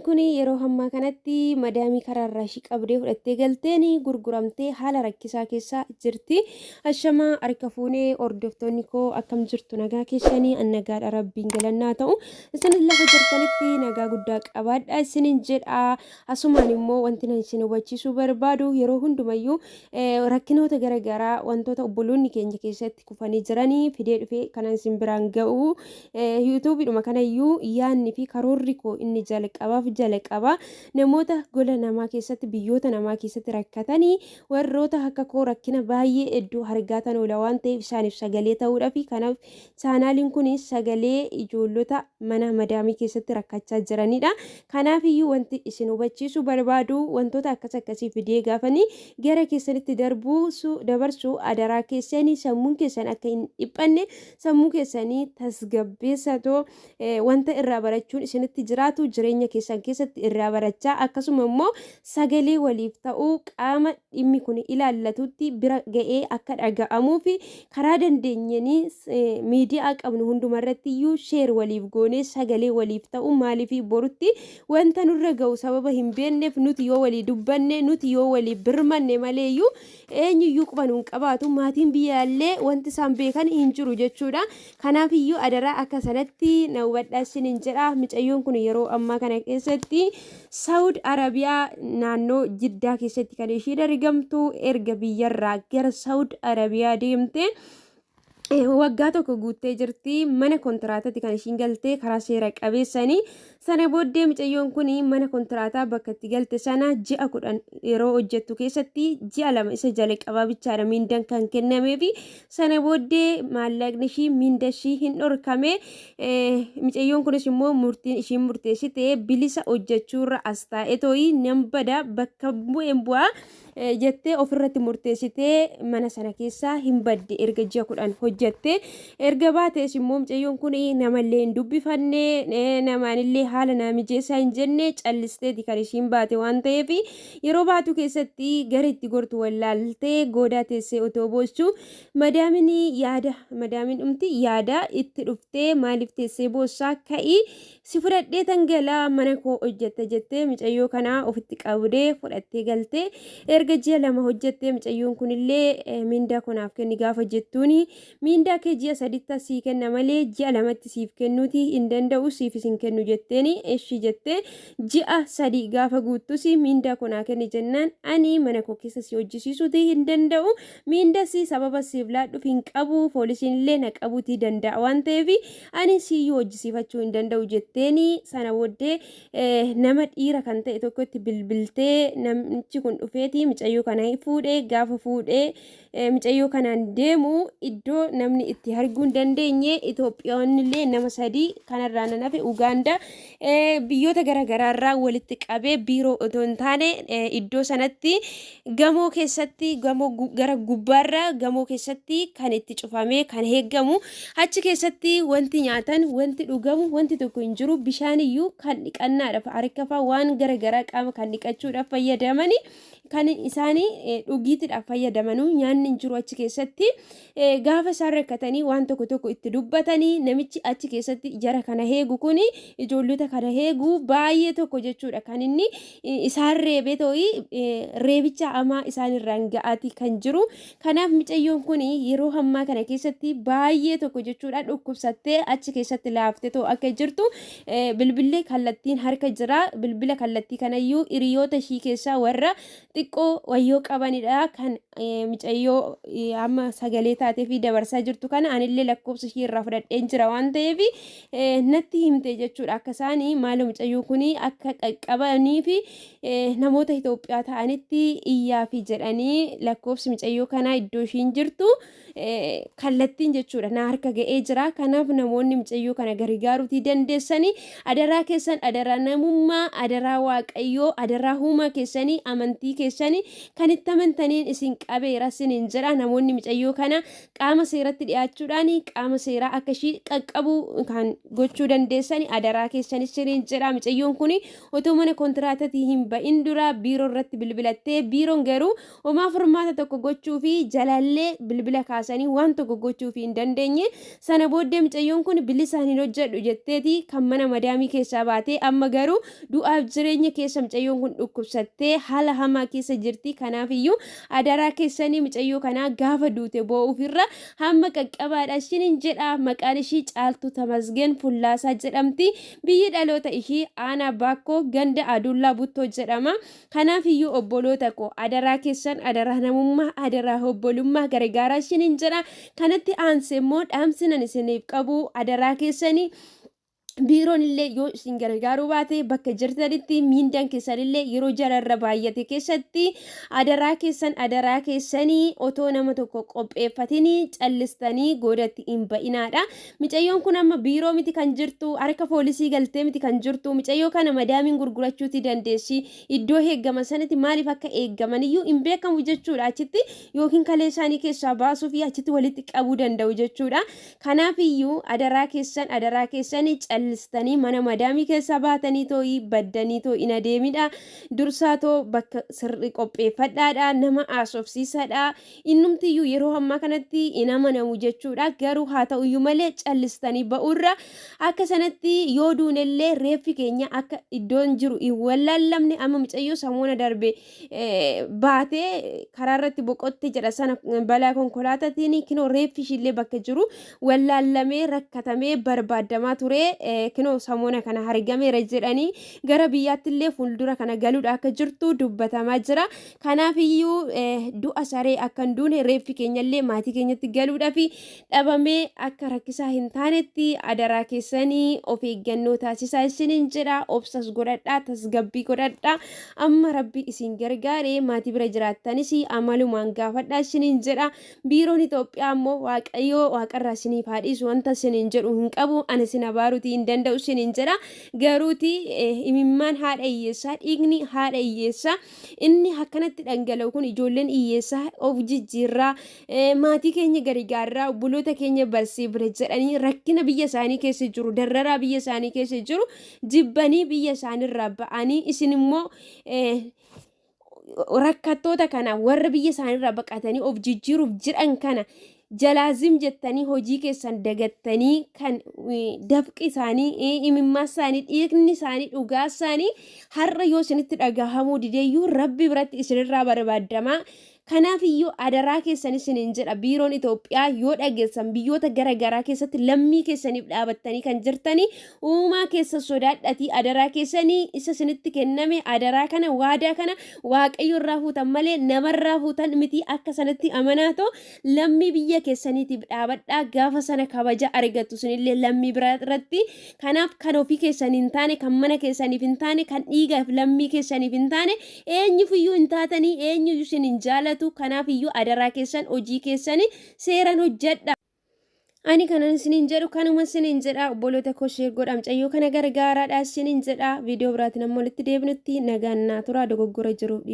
Mucayyoon kun yeroo ammaa kanatti madaamii karaarraa ishii qabdee fudhattee galteen gurguramtee haala rakkisaa keessa jirti. Ashamaa harka fuunee hordoftoonni koo, akkam jirtu? Nagaa keessanii? An nagaadha, rabbiin galannaa ta'u. Isin lafa jirtanitti nagaa guddaa qabaadha isinin jedha. Asumaan immoo wanti nan isin hubachiisuu barbaadu, yeroo hundumayyuu rakkinoota garaagaraa, wantoota obboloonni keenya keessatti kufanii jiranii fidee dhufee kanan isin biraan ga'u. Yuutuubiidhuma kanayyuu yaadni fi karoorri koo inni jalqabaaf jalqaba namoota gola namaa keessatti, biyyoota namaa keessatti rakkatanii, warroota akka koo rakkina baay'ee hedduu argatan oola waan ta'eef, isaaniif sagalee ta'uudhaaf. Kanaaf chaanaaliin kun sagalee ijoollota mana madaamii keessatti rakkachaa jiranidha. Kanaaf iyyuu wanti isin hubachiisuu barbaadu, wantoota akkas akkasii fidee gaafanii gara keessanitti darbuu dabarsuu, adaraa keessanii sammuun keessan akka hin dhiphanne, sammuu keessanii tasgabbeessatoo wanta irraa barachuun isinitti jiraatu jireenya keessan keessatti irraa barachaa, akkasuma immoo sagalee waliif ta'uu, qaama dhimmi kun ilaallatutti bira ga'ee akka dhaga'amuu fi karaa dandeenyanii miidiyaa qabnu hundumarratti iyyuu share waliif goonee sagalee waliif ta'u. Maaliif? Borutti wanta nurra ga'u sababa hin beekneef, nuti yoo walii dubbanne, nuti yoo walii birmanne maleeyyuu eenyuyyuu quba nuun qabaatu. Maatiin biyyaallee wanti isaan beekan hin jiru jechuudha. Kanaaf iyyuu adaraa akka sanatti na hubadhaa isiniin jedha. Mucayyoon kun yeroo ammaa kana keessatti Saawud Arabiyaa naannoo Jiddaa keessatti kan ishiin argamtu. Erga biyyarraa gara Saawud Arabiyaa deemte waggaa 1 guuttee jirti. Mana kontiraatatti kan ishiin galtee karaa seera qabeessanii. Sana booddee mucayyoon kun mana kontiraataa bakka itti galte sana ji'a 10 yeroo hojjettu keessatti ji'a 2 isa jalqabaa bichaadha miindaan kan kennameefi. Sana booddee maallaqni ishii, miinda ishii hin dhorkame. Mucayyoon kunis immoo murtiin ishiin murteessite, bilisa hojjechuurra as taa'ee tooyi nan bada, bakka bu'een bu'aa jettee ofirratti murteessitee mana sana keessaa hin badde. Erga ji'a 10 hojjette erga baatees immoo mucayyoon kun namallee hin dubbifanne, namaanillee haala naa mijeessaa hin jenne, callisteeti kan ishiin baate. Waan ta'eef yeroo baatu keessatti gara itti gortu wallaaltee goodaa teessee otoo boossu, madaamin yaada, madaamin dhumti yaada itti dhuftee, "Maaliif teessee boossaa? Ka'ii, si fudhadhee tan galaa, mana koo hojjette," jettee mucayyoo kana ofitti qabdee fudhattee galtee. Erga ji'a 2 hojjettee mucayyoon kunillee "Miindaa konaaf kenni" gaafa jettuuni, "Miindaa kee ji'a 3tti sii kenna malee ji'a 2tti siif kennuuti hin danda'u, siifis hin kennu," jetteeni. "Eshi," jettee ji'a 3 gaafa guuttus, "Miindaa konaa kenni" jennaan, "Ani mana koo keessa si hojjisiisuuti hin danda'u, miindasi sababa siif laadhuuf hin qabu, poolisiin illee na qabuutii danda'a waan ta'eef ani siyyuu hojjisiifachuu hin danda'u," jetteeni. Sana booddee nama dhiira kan ta'e tokkotti bilbiltee, namichi kun dhufeeti mucayyoo kana fuudhee. Gaafa fuudhee mucayyoo kanaan deemu, iddoo namni itti arguu hin dandeenye, Itoophiyaanni illee nama sadii kanarraa nan hafe, Ugaandaa, biyyoota garaagaraarraa walitti qabee, biiroo otoo hin taane iddoo sanatti gamoo keessatti, gamoo gara gubbaarraa gamoo keessatti kan itti cufamee kan eeggamu, achi keessatti wanti nyaatan, wanti dhugamu, wanti tokko hin jiru. Bishaan iyyuu kan dhiqannaadhaaf, harka fa'aa, waan garaagaraa qaama kan dhiqachuudhaaf fayyadamani, kan isaanii dhugiitiidhaaf fayyadamanuu, nyaanni hin jiru achi keessatti. Gaafa isaan rakkatanii waan tokko tokko itti dubbatanii, namichi achi keessatti jara kana eegu kun, ijoollota kana eegu, baay'ee tokko jechuudha kan inni isaan reebee ta'ii reebicha hamaa isaan irraan ga'aati kan jiru. Kanaaf mucayyoon kun yeroo hammaa kana keessatti baay'ee tokko jechuudha dhukkubsattee achi keessatti laaftee ta'u akka jirtu bilbilli kallattiin harka jira. Bilbila kallattii kanayyuu hiriyoota ishii keessaa warra xiqqoo wayyoo qabanidha kan mucayyoo amma sagalee taatee fi dabarsaa jirtu kana. Anillee lakkoofsa ishii irraa fudhadheen jira waan ta'eef natti himte jechuudha, akka isaanii maaloo mucayyoo kun akka qaqqabanii fi namoota Itoophiyaa ta'anitti iyyaa fi jedhanii. Lakkoofsi mucayyoo kanaa, iddoo ishiin jirtu kallattiin jechuudha, na harka ga'ee jira. Kanaaf namoonni mucayyoo kana gargaaruutii dandeessanii, adaraa keessan, adaraa namummaa, adaraa Waaqayyoo, adaraa uumaa keessanii, amantii keessan. keessanii kan itti amantaniin isin qabeera isiniin jedha. Namoonni micayyoo kana qaama seeratti dhiyaachuudhaan qaama seeraa akka ishii qaqqabu kan gochuu dandeessani adaraa keessan isiniin jedha. Micayyoon kun otoo mana kontiraatatii hin ba'in dura biiroo irratti bilbilattee, biiroon garuu homaa furmaata tokko gochuu fi jalaallee bilbila kaasanii waan tokko gochuu fi hin dandeenye. Sana booddee micayyoon kun bilisaan hin hojjedhu jetteeti kan mana madaamii keessaa baatee. Amma garuu du'aaf jireenya keessa micayyoon kun dhukkubsattee haala hamaa keessa jirti. Kanaaf iyyuu adaraa keessanii micayyoo kanaa gaafa duute boo'uufirra hamma qaqqabaadha ishiniin jedha. Maqaan ishii Caaltuu Tamasgeen Fullaasaa jedhamti. Biyyi dhaloota ishii aanaa Baakkoo ganda Adullaa Buttoo jedhama. Kanaaf iyyuu obboloota koo, adaraa keessan, adaraa namummaa, adaraa obbolummaa gargaaraa ishiniin jedha. Kanatti aansee immoo dhaamsinan isiniif qabu, adaraa keessanii, biiroon illee yoo isin gargaaruu baate, bakka jirtanitti miindaan keessan illee yeroo jararra baay'ate keessatti adaraa keessan, adaraa keessanii otoo nama tokko qopheeffatinii callistanii goodatti hin ba'inaadha. Micayyoon kun amma biiroo miti kan jirtu, harka poolisii galtee miti kan jirtu. Micayyoo kana madaamiin gurgurachuuti dandeessi. Iddoo eeggaman sanatti maaliif akka eeggaman iyyuu hin beekamu jechuudha. Achitti yookiin kalee isaanii keessaa baasuu fi achitti walitti qabuu danda'u jechuudha. Kanaaf iyyuu adaraa keessan, adaraa keessanii callistanii mana madaamii keessaa baatanii too'ii baddanii too hin adeemidha. Dursaa too bakka sirri qopheeffadhaadha. Nama haasofsiisadha. Innumtiyyuu yeroo ammaa kanatti hin amanamu jechuudha. Garuu haa ta'uyyuu malee callistanii ba'uurra akka sanatti yoo duunellee reeffi keenya akka iddoon jiru hin wallaallamne. Amma mucayyoo samoona darbe baatee karaa irratti boqotte jedha sana balaa konkolaataatiin kinoo reeffi ishiillee bakka jiru wallaallamee rakkatamee barbaadamaa ture, kinoo samoona kana argameera jedhanii gara biyyaatti illee fuuldura kana galuudha akka jirtu dubbatamaa jira. Kanaaf iyyuu du'a saree akka hin duune, reeffi keenyallee maatii keenyatti galuudhaaf dhabamee akka rakkisaa hin taanetti adaraa keessanii of eeggannoo taasisaa isiniin jedha. Obsas godhadhaa, tasgabbii godhadhaa. Amma Rabbi isin gargaare maatii bira jiraattanis amalumaan gaafadhaa isiniin jedha. Biiroon Itoophiyaa immoo Waaqayyoo waaqarraa isiniif haa dhiisu, wanta isiniin jedhu hin qabu, ani isin abaaruutii hin danda'u isiniin jedha. Garuuti imimmaan haadha hiyyeessaa, dhiigni haadha hiyyeessaa inni akkanatti dhangala'u kun, ijoolleen hiyyeessaa of jijjiirraa, maatii keenya gargaarraa, obboloota keenya barsiifna jedhanii rakkina biyya isaanii keessa jiru, darraraa biyya isaanii keessa jiru jibbanii biyya isaaniirraa ba'anii, isin immoo rakkattoota kana warra biyya isaaniirraa baqatanii of jijjiiruuf jiran kana jalaazim jettanii hojii keessan dagattanii, kan dafqi isaanii, imimmaa isaanii, dhiigni isaanii, dhugaa isaanii har'a yoo isinitti dhagahamuu dideeyyuu Rabbi biratti isinirraa barbaadamaa. Kanaaf iyyuu adaraa keessan isiniin jedha. Biiroon Itoophiyaa yoo dhageessan, biyyoota gara garaa keessatti lammii keessaniif dhaabattanii kan jirtanii, uumaa keessa sodaadhatii adaraa keessanii isa isinitti kenname, adaraa kana, waadaa kana Waaqayyo irraa fuutan malee namarraa fuutan miti, akka sanatti amanaatoo lammii biyya keessaniitiif dhaabadhaa. Gaafa sana kabaja argattu isinillee lammii biraa irratti. Kanaaf kan ofii keessanii hin taane, kan mana keessaniif hin taane, kan dhiigaaf lammii keessaniif hin taane eenyufiyyuu hin taatanii, eenyuyyuu isin hin jaalatu. Kanaaf iyyuu adaraa keessan hojii keessanii seeraan hojjedha. Ani kanan isiniin jedhu kanuma isiniin jedha. Obboloota koo, share godhaa, mucayyoo kana gargaaraadha isiniin jedha. Viidiyoo biraatiin amma walitti deebinutti nagaan naa tura. Dogoggora jiruuf dhiifama.